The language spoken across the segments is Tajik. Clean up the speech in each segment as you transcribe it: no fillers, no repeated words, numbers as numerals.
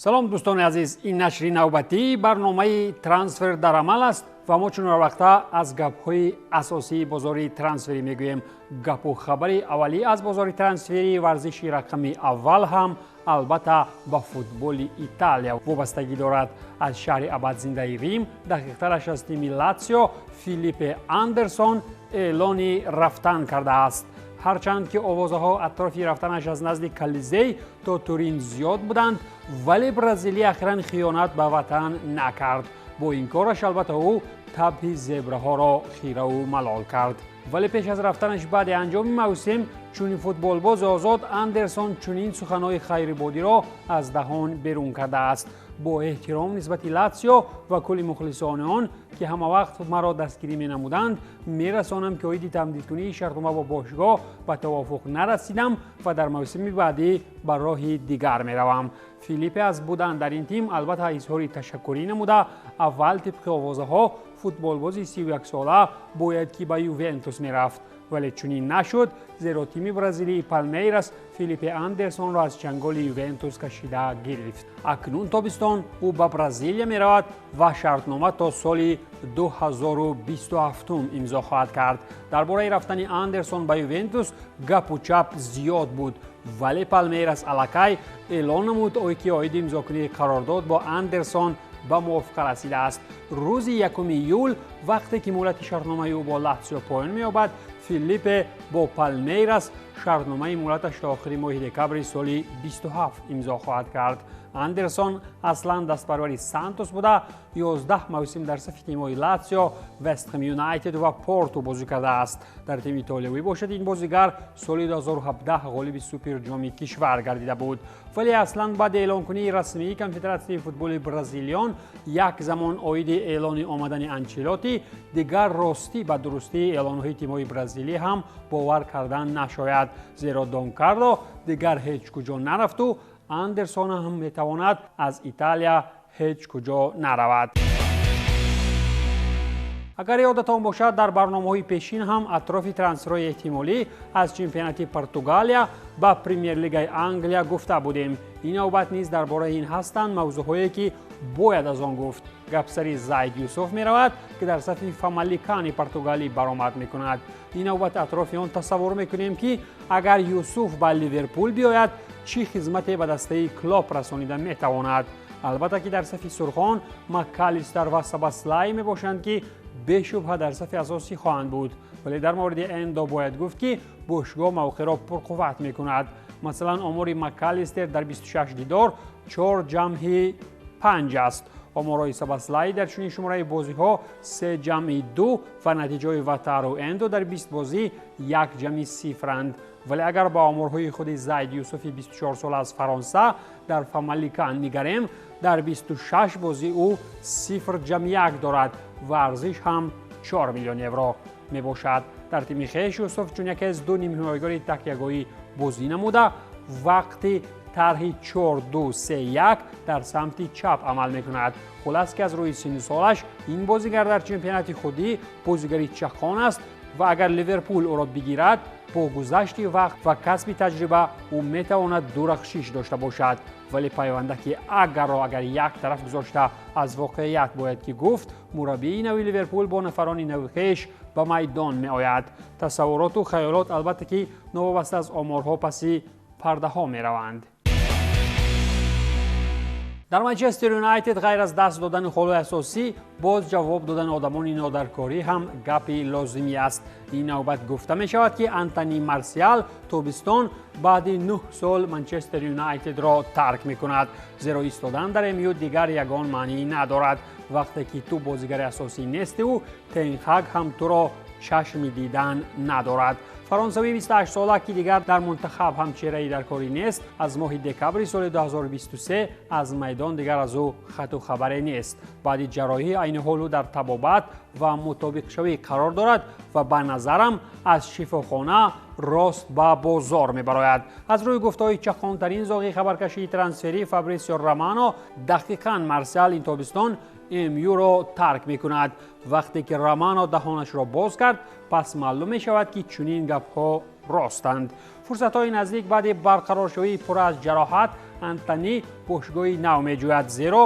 Салом, дӯстони азиз. Ин нашри навбатии барномаи «Трансфер дар амал» аст ва мо чун ҳарвақта аз гапҳои асосии бозори трансферӣ мегӯем. Гапу хабари аввалӣ аз бозори трансферии варзиши рақами аввал ҳам албатта ба футболи Италия вобастагӣ дорад. Аз шаҳри абадзиндаи Рим, дақиқтараш аз тими Латсио, Филиппе Андерсон эълони рафтан кардааст. Ҳарчанд ки овозаҳо атрофи рафтанаш аз назди Колизей то Турин зиёд буданд, вале бразилӣ ахиран хиёнат ба ватан накард. Бо ин кораш албатта ӯ табъи зебраҳоро хираву малол кард. Вале пеш аз рафтанаш баъди анҷоми мавсим чунин футболбози озод, Андерсон чунин суханҳои хайрибодиро аз даҳон берун кардааст: «Бо эҳтиром нисбати Латсио ва кулли мухлисони он, ки ҳама вақт маро дастгирӣ менамуданд, мерасонам, ки оиди тамдидкунии шартнома бо бошгоҳ ба тавофуқ нарасидам ва дар мавсими баъдӣ ба роҳи дигар меравам». Филиппе аз будан дар ин тим албатта изҳори ташаккурӣ намуда. Аввал, тибқи овозаҳо, футболбози 31сола бояд ки ба Ювентус мерафт, вале чунин нашуд, зеро тими бразилии Палмейрас Филиппе Андерсонро аз чанголи Ювентус кашида гирифт. Акнун тобистон ӯ ба Бразилия меравад ва шартнома то соли 2027 имзо хоҳад кард. Дар бораи рафтани Андерсон ба Ювентус гапу чап зиёд буд, вале Палмейрас аллакай эълон намуд, ки оиди имзокунии қарордод бо Андерсон ба мувофиқа расидааст. Рӯзи 1 июл, вақте ки муҳлати шартномаи ӯ бо Латсио поён меёбад, Филиппе бо Палмейрас шартномаи муҳлаташ то охири моҳи декабри соли 27 имзо хоҳад кард. Андерсон аслан дастпарвари Сантос буда, 11 мавсим дар сафи тимҳои Латсио, Вестхэм Юнайтед ва Порту бозӣ кардааст. Дар тими итолиявӣ бошад, ин бозигар соли 2017 ғолиби Суперҷоми кишвар гардида буд. Вале аслан баъди эълонкунии расмии Конфедератсияи футболи бразилиён як замон оиди эълони омадани Анчелоти, дигар ростӣ ба дурустии эълонҳои тимҳои бразилӣ ҳам бовар кардан нашояд, зеро Дон Карло дигар ҳеҷ куҷо нарафту Андерсон ҳам метавонад аз Италия ҳеҷ куҷо наравад. Агар ёдатон бошад, дар барномаҳои пешин ҳам атрофи трансферҳои эҳтимолӣ аз чемпионати Португалия ба Премер-лигаи Англия гуфта будем. Ин навбат низ дар бораи ин ҳастанд мавзӯъҳое, ки бояд аз он гуфт. Гапсари Зайд Юсуф меравад, ки дар сафи Фамаликани португалӣ баромад мекунад. Ин навбат атрофи он тасаввур мекунем, ки агар Юсуф ба Ливерпул биёяд, чӣ хизмате ба дастаи Клоп расонида метавонад. Албатта ки дар сафи сурхон Макалистер ва Собослай мебошанд, ки бешубҳа дар сафи асосӣ хоҳанд буд. Вале дар мавриди Эндо бояд гуфт, ки бошгоҳ мавқеъро пурқувват мекунад. Масалан, омори Макалистер дар 26 дидор 4 ҷамъи 5 аст. Оморҳои Собослай дар чунин шумораи бозиҳо 3 ҷамъи 2 ва натиҷаҳои Ватару Эндо дар 20 бозӣ 1 ҷамъи 0-анд. Вале агар ба оморҳои худи Зайд Юсуфи 24сола аз Фаронса дар Фамаликан нигарем, дар 26 бозӣ ӯ 0 ҷамъи 1 дорад ва арзиш ҳам 4 миллион евро мебошад. Дар тими хеш Юсуф чун яке аз ду нимҳимоягори такягоҳӣ бозӣ намуда, вақти тарҳи 4-2-3-1 дар самти чап амал мекунад. Хулас ки аз рӯи синну солаш ин бозигар дар чемпионати худӣ бозигари чақон аст ва агар Ливерпул ӯро бигирад, бо гузашти вақт ва касби таҷриба ӯ метавонад дурахшиш дошта бошад. Вале пайвандаки агарро агар як тараф гузошта, аз воқеият бояд ки гуфт, мураббии нави Ливерпул бо нафарони нави хеш ба майдон меояд. Тасаввуроту хаёлот албатта ки новобаста аз оморҳо паси пардаҳо мераванд. Дар Манчестер Юнайтед ғайр аз даст додани холҳои асосӣ, боз ҷавоб додани одамони нодаркорӣ ҳам гапи лозимӣ аст. Ин навбат гуфта мешавад, ки Антони Марсиал тобистон баъди 9 сол Манчестер Юнайтедро тарк мекунад, зеро истодан дар МЮ дигар ягон маънӣ надорад, вақте ки ту бозигари асосӣ нестиву Тенхаг ҳам туро чашми дидан надорад. Фаронсавии 28сола, ки дигар дар мунтахаб ҳам чеҳраи даркорӣ нест, аз моҳи декабри соли 2023 аз майдон дигар аз ӯ хату хабаре нест. Баъди ҷарроҳӣ айни ҳол ӯ дар табобат ва мутобиқшавӣ қарор дорад ва ба назарам аз шифохона рост ба бозор мебарояд. Аз рӯи гуфтаҳои чақонтарин зоғи хабаркашии трансферӣ Фабрисио Романо, дақиқан Марсиал ин тобистон МЮ-ро тарк мекунад. Вақте ки Романо даҳонашро боз кард, пас маълум мешавад, ки чунин гапҳо ростанд. Фурсатҳои наздик баъди барқароршавии пурра аз ҷароҳат Антони бошгоҳи нав меҷӯяд, зеро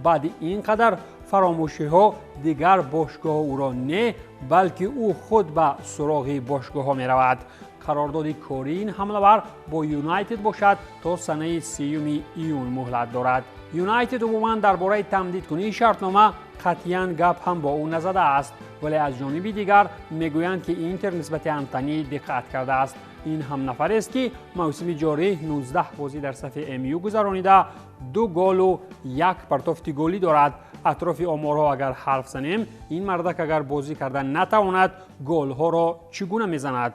баъди ин қадар фаромӯшиҳо дигар бошгоҳ ӯро не, балки ӯ худ ба суроғи бошгоҳҳо меравад. Қарордоди кории ин ҳамлавар бо Юнайтед бошад то санаи 30 июн муҳлат дорад. Юнайтед умуман дар бораи тамдидкунии шартнома қатъиян гап ҳам бо ӯ назадааст, вале аз ҷониби дигар мегӯянд, ки Интер нисбати Антони диққат кардааст. Ин ҳам нафарест, ки мавсими ҷорӣ 19 бозӣ дар сафи МЮ гузаронида, 2 голу 1 партофти голӣ дорад. Атрофи оморҳо агар ҳарф занем, ин мардак агар бозӣ карда натавонад, голҳоро чӣ гуна мезанад?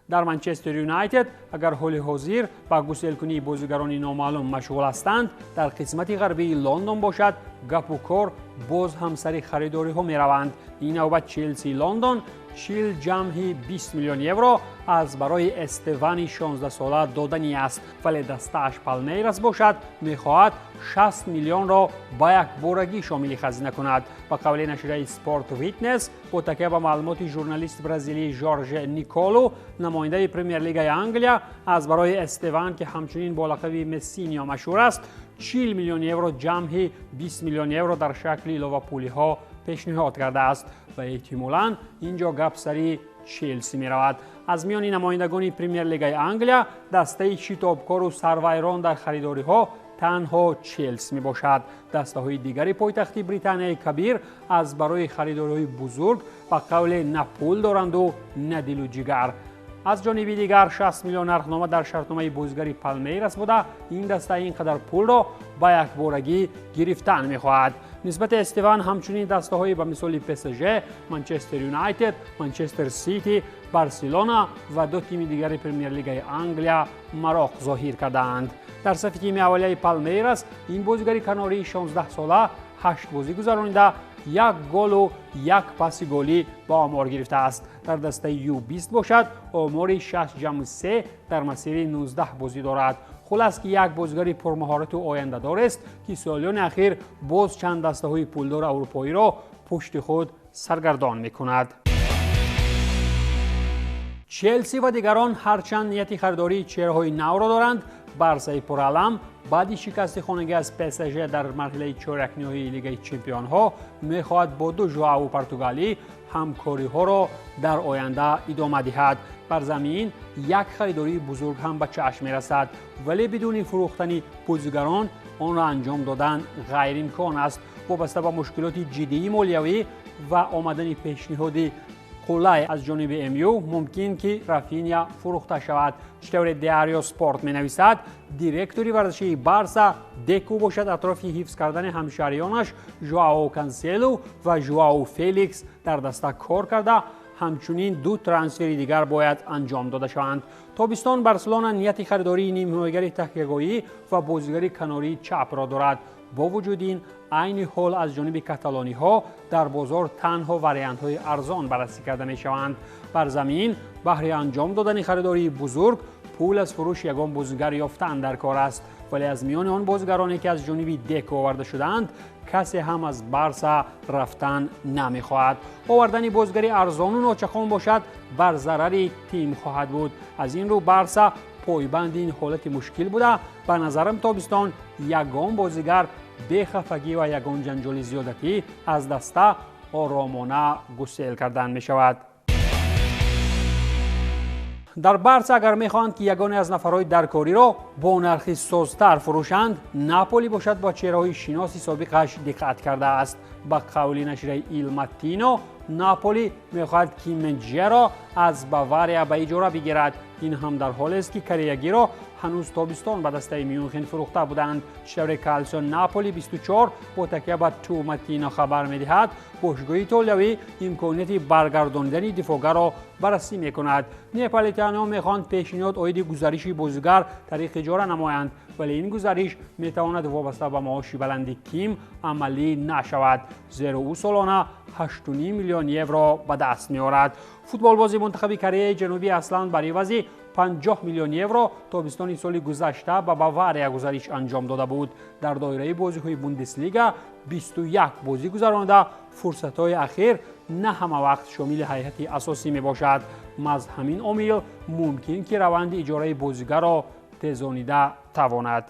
Дар Манчестер Юнайтед агар ҳоли ҳозир ба гуселкунии бозигарони номаълум машғул ҳастанд, дар қисмати ғарбии Лондон бошад, гапу кор боз ҳам сари харидориҳо мераванд. Ин навбат Челси Лондон 40 ҷамъи 20 миллион евро аз барои Эстевани 16-сола додани аст, вале дастааш Палмейрас бошад мехоҳад 60 миллионро ба якборагӣ шомили хазина кунад. Ба қавли нашрияи Спорт Витнес бо такя ба маълумоти журналисти бразилии Жорже Николу, намояндаи Премер-лигаи Англия аз барои Эстеван, ки ҳамчунин бо лақаби Мессинио машҳур аст, 40 миллион евро ҷамъи 20 миллион евро дар шакли иловапулиҳо пешниҳод кардааст ва эҳтимолан ин ҷо гап сари Челси меравад. Аз миёни намояндагони Премер-лигаи Англия дастаи шитобкору сарвайрон дар харидориҳо танҳо Челси мебошад. Дастаҳои дигари пойтахти Британияи Кабир аз барои харидориҳои бузург ба қавле на пул доранду на дилу ҷигар. Аз ҷониби дигар 60 миллион нархнома дар шартномаи бозигари Палмейрас буда, ин даста ин қадар пулро ба якборагӣ гирифтан мехоҳад. Нисбати Эстеван ҳамчунин дастаҳои ба мисоли ПСЖ, Манчестер Юнайтед, Манчестер Сити, Барселона ва ду тими дигари Премер-лигаи Англия мароқ зоҳир кардаанд. Дар сафи тими аввалияи Палмейрас ин бозигари канории 16-сола 8 бозӣ гузаронида, 1 голу 1 паси голӣ ба омор гирифтааст. Дар дастаи Ю20 бошад, омори 6,3 дар масири 19 бозӣ дорад. Хулас ки як бозигари пурмаҳорату ояндадорест, ки солиёни ахир боз чанд дастаҳои пулдори аврупоиро пушти худ саргардон мекунад. Челси ва дигарон ҳарчанд нияти харидории чеҳраҳои навро доранд, Барсаи пуралам баъди шикасти хонагӣ аз ПСЖ дар марҳилаи чорякниҳоии Лигаи чемпионҳо мехоҳад бо ду Жоаву португалӣ ҳамкориҳоро дар оянда идома диҳад. Бар замин як харидории бузург ҳам ба чашм мерасад, вале бидуни фурӯхтани бозигарон онро анҷом додан ғайриимкон аст. Вобаста ба мушкилоти ҷиддии молиявӣ ва омадани пешниҳоди қулай аз ҷониби МЮ мумкин ки Рафиня фурӯхта шавад. Чӣ тавре Диарио Спорт менависад, директори варзишии Барса Деку бошад атрофи ҳифз кардани ҳамшаҳриёнаш Жоао Канселу ва Жоао Феликс дар даста кор карда, ҳамчунин ду трансфери дигар бояд анҷом дода шаванд. Тобистон Барселона нияти харидории нимҳимоягари таҳкиягоҳӣ ва бозигари канории чапро дорад. Бо вуҷуди ин айни ҳол аз ҷониби каталониҳо дар бозор танҳо вариантҳои арзон баррасӣ карда мешаванд. Бар замин баҳри анҷом додани харидории бузург пул аз фурӯши ягон бозигар ёфтан дар кор аст, вале аз миёни он бозигароне ки аз ҷониби Деко оварда шудаанд, касе ҳам аз Барса рафтан намехоҳад. Овардани бозигари арзону ночахон бошад бар зарари тим хоҳад буд. Аз ин рӯ Барса пойбанди ин ҳолати мушкил буда, ба назарам тобистон ягон бозигар бехафагӣ ва ягон ҷанҷоли зиёдатӣ аз даста оромона гусел кардан мешавад. Дар Барса агар мехоҳанд ки ягоне аз нафарҳои даркориро бо нархи созтар фурӯшанд, Наполи бошад бо чеҳраҳои шиноси собиқаш диққат кардааст. Ба қавли нашрияи Ил Маттино, Наполи мехоҳад Ким Мин Джеро аз Бавария ба иҷора бигирад. Ин ҳам дар ҳолест ки кореягиро ҳанӯз тобистон ба дастаи Мюнхен фурӯхта буданд. Чӣ тавре Калсио Наполи 24 бо такя ба Ту Маттино хабар медиҳад, бошгоҳи итолиявӣ имконияти баргардонидани дифоъгарро баррасӣ мекунад. Неаполитаниҳо мехоҳанд пешниҳод оиди гузариши бозигар тариқи иҷора намоянд, вале ин гузариш метавонад вобаста ба маоши баланди Ким амалӣ нашавад, зеро ӯ солона 8,5 миллион евро ба даст меорад. Футболбози мунтахаби Кореяи Ҷанубӣ аслан бар ивази 50 миллион евро тобистони соли гузашта ба Бавария гузариш анҷом дода буд. Дар доираи бозиҳои Бундеслига 21 бозӣ гузаронида, фурсатҳои ахир на ҳама вақт шомили ҳайати асосӣ мебошад. Маз ҳамин омил мумкин ки раванди иҷораи бозигарро тезонида тавонад.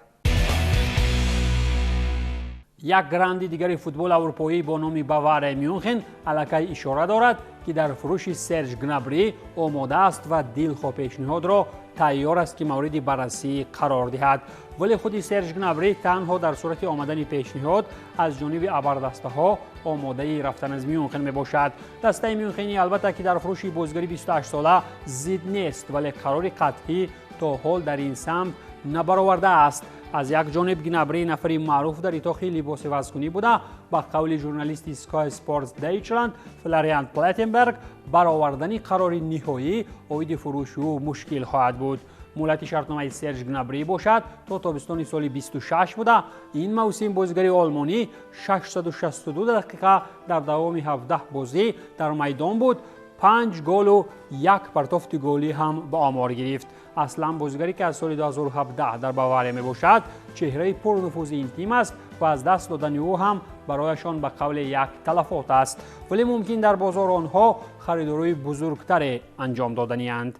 Як гранди дигари футболи аврупоӣ бо номи Бавария Мюнхен аллакай ишора дорад, ки дар фурӯши Серж Гнабри омода аст ва дилхоҳ пешниҳодро тайёр аст, ки мавриди баррасӣ қарор диҳад. Вале худи Серж Гнабри танҳо дар сурати омадани пешниҳод аз ҷониби абардастаҳо омодаи рафтан аз Мюнхен мебошад. Дастаи Мюнхени албатта ки дар фурӯши бозигари 28сола зид нест, вале қарори қатъӣ то ҳол дар ин самт набаровардааст. Аз як ҷониб Гнабри нафари маъруф дар итоқи либосивазкунӣ буда, ба қавли журналисти Sky Sports Deutschland Флориан Плеттенберг баровардани қарори ниҳоӣ оиди фурӯши ӯ мушкил хоҳад буд. Муҳлати шартномаи Серж Гнабри бошад то тобистони соли 26 буда, ин мавсим бозигари олмонӣ 662 дақиқа дар давоми 17 бозӣ дар майдон буд, 5 голу 1 партофти голӣ ҳам ба омор гирифт. Аслан бозигаре ки аз соли 2017 дар Бавария мебошад, чеҳраи пурнуфузи ин тим аст ва аз даст додани ӯ ҳам барояшон ба қавле як талафот аст. Вале мумкин дар бозор онҳо харидорои бузургтаре анҷом доданианд.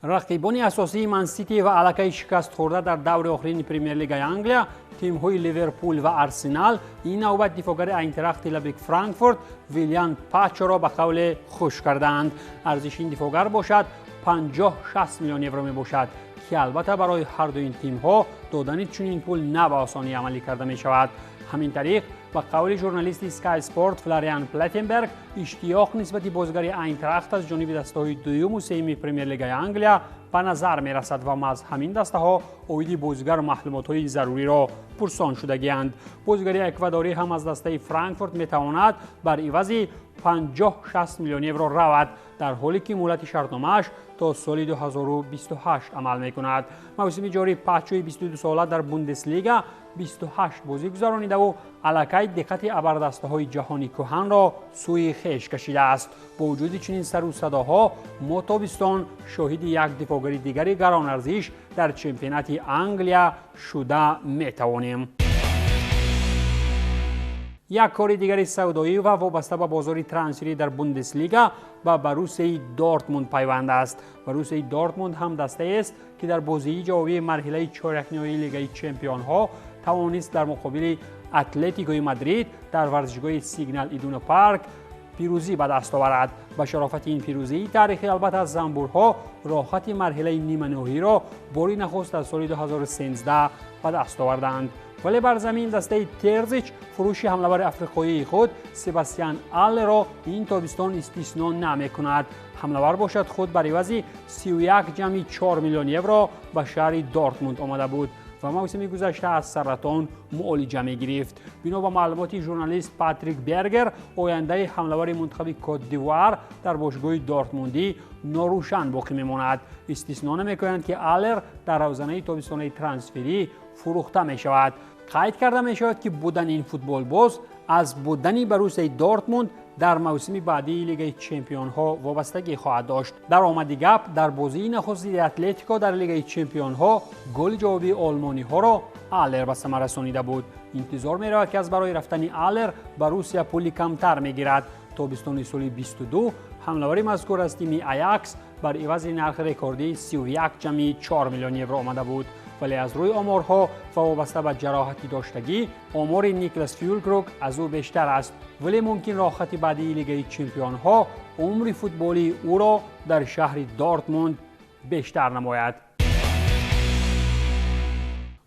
Рақибони асосии Ман-Сити ва аллакай шикастхӯрда дар даври охирини Премер-лигаи Англия, тимҳои Ливерпул ва Арсенал ин навбат дифоъгари Айнтрахти Лабик Франкфурт Вилиан Пачоро ба қавле хуш кардаанд. Арзиши ин дифоъгар бошад 50-60 миллион евро мебошад, ки албатта барои ҳарду ин тимҳо додани чунин пул на ба осонӣ амалӣ карда мешавад. Ҳамин тариқ ба қавли журналисти Sky Sport Флориан Плеттенберг, иштиёқ нисбати бозигари Айнтрахт аз ҷониби дастаҳои дуюму сеюми Премер-лигаи Англия ба назар мерасад ва маз ҳамин дастаҳо оиди бозигар маълумотҳои заруриро пурсон шудагианд. Бозигари эквадорӣ ҳам аз дастаи Франкфурт метавонад бар ивази 50-60 миллион евро равад, дар ҳоле ки муҳлати шартномааш то соли 2028 амал мекунад. Мавсими ҷорӣ Пачои 22сола дар Бундеслига 28 бозӣ гузаронидаву аллакай диққати абардастаҳои ҷаҳони кӯҳанро сӯи хеш кашидааст. Бо вуҷуди чунин сару садоҳо мо тобистон шоҳиди як дифоъгари дигари гаронарзиш дар чемпионати Англия шуда метавонем. Як кори дигари савдоӣ ва вобаста ба бозори трансферӣ дар Бундеслига ба Боруссияи Дортмунд пайванд аст. Боруссияи Дортмунд ҳам дастаест, ки дар бозии ҷавобии марҳилаи чорякниҳоии Лигаи чемпионҳо тавонист дар муқобили Атлетикои Мадрид дар варзишгоҳи Сигнал Идуна Парк пирӯзӣ ба даст оварад. Ба шарофати ин пирӯзии таърихӣ албатта занбурҳо роҳати марҳилаи ниманоҳиро бори нахуст аз соли 2013 ба даст оварданд. Вале бар замин дастаи Терзич фурӯши ҳамлавари африқоии худ Себастиан Аллеро ин тобистон истисно намекунад. Ҳамлавар бошад худ бар ивази 31,4 миллион евро ба шаҳри Дортмунд омада буд ва мавсими гузашта аз саратон муолиҷа мегирифт. Бино ба маълумоти журналист Патрик Бергер, ояндаи ҳамлавари мунтахаби Кот-д'Ивуар дар бошгоҳи Дортмундӣ норӯшан боқӣ мемонад. Истисно намекунанд, ки Аллер дар равзанаи тобистонаи трансферӣ фурӯхта мешавад. Қайд карда мешавад, ки будани ин футболбоз аз будани Боруссияи Дортмунд дар мавсими баъдии Лигаи чемпионҳо вобастагӣ хоҳад дошт. Дар омади гап дар бозии нахусти Атлетико дар Лигаи чемпионҳо голи ҷавобии олмониҳоро Аллер ба самар расонида буд. Интизор меравад, ки аз барои рафтани Аллер Боруссия пули камтар мегирад. Тобистони соли 22 ҳамлавари мазкур аз тими Аякс бар ивази нархи рекордии 31,4 миллион евро омада буд. Вале аз рӯи оморҳо ва вобаста ба ҷароҳати доштагӣ омори Никлас Фюлкруг аз ӯ бештар аст. Вале мумкин роҳхати баъдии Лигаи чемпионҳо умри футболии ӯро дар шаҳри Дортмунд бештар намояд.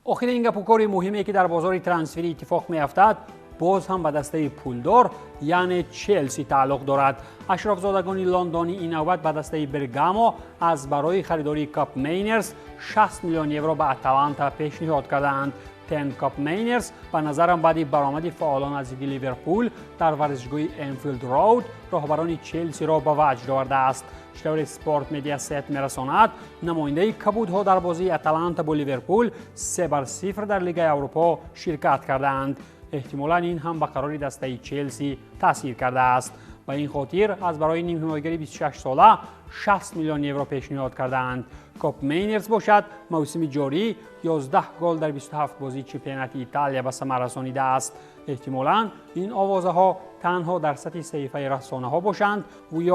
Охирин гапу кори муҳиме, ки дар бозори трансферӣ иттифоқ меафтад, боз ҳам ба дастаи пулдор, яъне Челси тааллуқ дорад. Ашрофзодагони Лондонӣ ин навбат ба дастаи Бергамо аз барои харидории Копмейнерс 60 миллион евро ба Аталанта пешниҳод кардаанд. Тен Копмейнерс ба назарам баъди баромади фаъолон аз зидди Ливерпул дар варзишгоҳи Энфилд Роуд роҳбарони Челсиро ба ваҷд овардааст. Читавре Спорт Медиасет мерасонад, намояндаи кабудҳо дар бозии Аталанта бо Ливерпул 3-0 дар Лигаи Аврупо ширкат кардаанд. Эҳтимолан ин ҳам ба қарори дастаи Челси таъсир кардааст. Ба ин хотир аз барои нимҳимоягари 26сола 60 миллион евро пешниҳод кардаанд. Копмейнерс бошад, мавсими ҷорӣ 11 гол дар 27 бозии чемпионати Италия ба самар расонидааст. Эҳтимолан ин овозаҳо танҳо дар сатҳи саҳифаи расонаҳо бошанд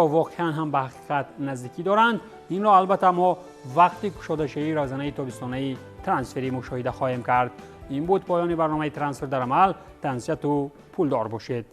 ё воқеан ҳам ба ҳақиқат наздикӣ доранд. Инро албатта мо вақти кушодашавии равзанаи тобистонаи трансферӣ мушоҳида хоҳем кард. Ин буд поёни барномаи «Трансфер дар амал». Тансиҳату пулдор бошед.